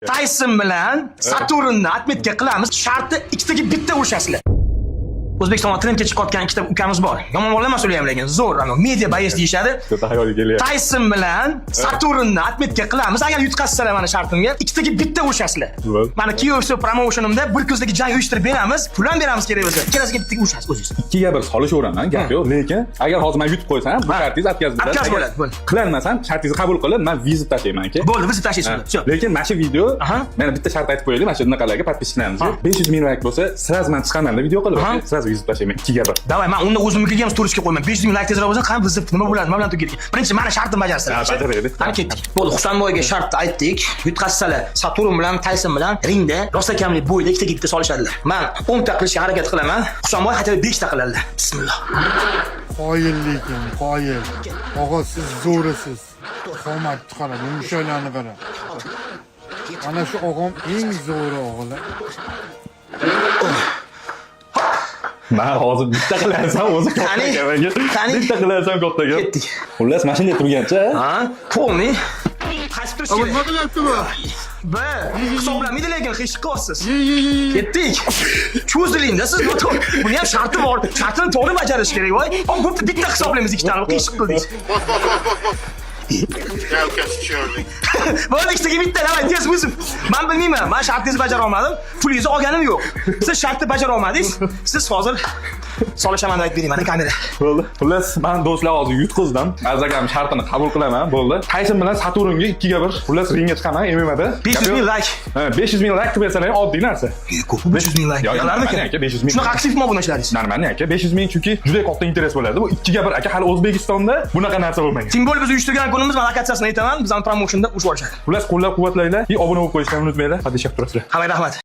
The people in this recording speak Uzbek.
Tayson bilan Saturnni отметка qilamiz. Sharti ikkitaga bitta urishasizlar. O'zbekistonda trendga chiqayotgan ikkita ukamiz bor. Yomon bola emas ular ham, lekin zo'r, ana media боец deyishadi. Ko'ta xayolga kelyapti. Tayson bilan Saturnni отметка qilamiz. Agar yutqazsalar mana shartimga, ikkitaga bitta urishasizlar. Bo'ldi. Mana KFC promotionimda bir kunlik jang uyushtirib beramiz. Pul ham beramiz kerak bo'lsa. Ikkalasiga bittaga urishasiz o'zingiz. 2-1 solishaveraman, gap yo'q. Lekin agar hozir men yutib qo'ysam, bu shartingiz отказ bo'ladi. Отказ Agar bo'ladi, bo'ldi. Qilolmasam, shartingizni qabul qilib, men вызов tashlayman, aka. Bo'ldi, вызов tashlaysiz. Всё. Lekin mana shu video, mana bitta shart aytib qo'yaylik, mana shu bunaqalarga, подписчик larimizga. 500 ming layk bo'lsa, сразу men chiqaman video qilib, сразу вызов tashlayman 2-1. Давай, men unda o'zimnikiga ham storiesga qo'yman. 500 ming layk tezroq bo'lsa, qani вызов nima bo'ladi, nima bilan tugaydi. Birinchi mana shartni bajarsalar. Ha, bajaraylik. Qani, ketdik. Bo'ldi, Husanboyga shartni aytdik. Yutqazsalar, Saturn bilan Tayson bilan ringda rosa kamli бой da ikkitaga bitta solishadilar. Men 10 ta qilishga harakat qilaman. Husanboy хотя бы 5 ta qiladilar. Bismillah. Qoyil lekin, qoyil. Og'a, siz zo'risiz. Qomatni qara, yumshaklarni qara. Mana shu og'am eng zo'ri, o'g'li. Men hozir bitta qilarsam o'zi katta Qani? aka. Qani? Bitta qilarsam katta gap. Ketdik. Xullas, mana shunday turgancha, Ha? Полный. Qaysi turish kerak? Nima qilyapti bu? Bir. Hisoblamaydi lekin, hech qilyapsiz. Ye, ye, ye, ye. Ketdik. Cho'zilingda siz. Buni ham sharti bor. Shartini to'g'ri bajarish kerak, voy. Bo'pti, bitta hisoblaymiz ikkitani. Qiyshiq qildingiz. Bos, bos, bos, bos, bos. Gel ukasi tushirdik. Bo'ldi, ikkitaga bitta, давай, tez вызов. Men bilmayman, men shartingizni bajara olmadim. Pulingizni olganim yo'q. Siz shartni bajara olmadingiz. Siz hozir solishaman deb aytib bering mana kamera. Bo'ldi. Xullas, men, do'stlar, hozir yutqizdim. Aziz akam shartini qabul qilaman, bo'ldi. Tayson bilan Saturnga 2-1. Xullas, ringga chiqaman MMAda. 500 ming layk. Ha, 500 ming layk qilib bersalar ham oddiy narsa. Ko'p 500 ming layk. Yo'q, Qilarmikan? aka, 500 ming. Shunaqa aktivmi obunachilaringiz? Нормально, aka, 500 ming, chunki juda katta интерес bo'ladi. Bu 2-1, aka, hali O'zbekistonda bunaqa narsa bo'lmagan. Тем более biz uyushtirgan kunimiz, men lokatsiyasini aytaman, bizning promotionda urushib olishadi. Xullas, qo'llab-quvvatlanglar, и obuna bo'lib qo'yishni unutmanglar. Подписчик turasizlar. Hammaga rahmat.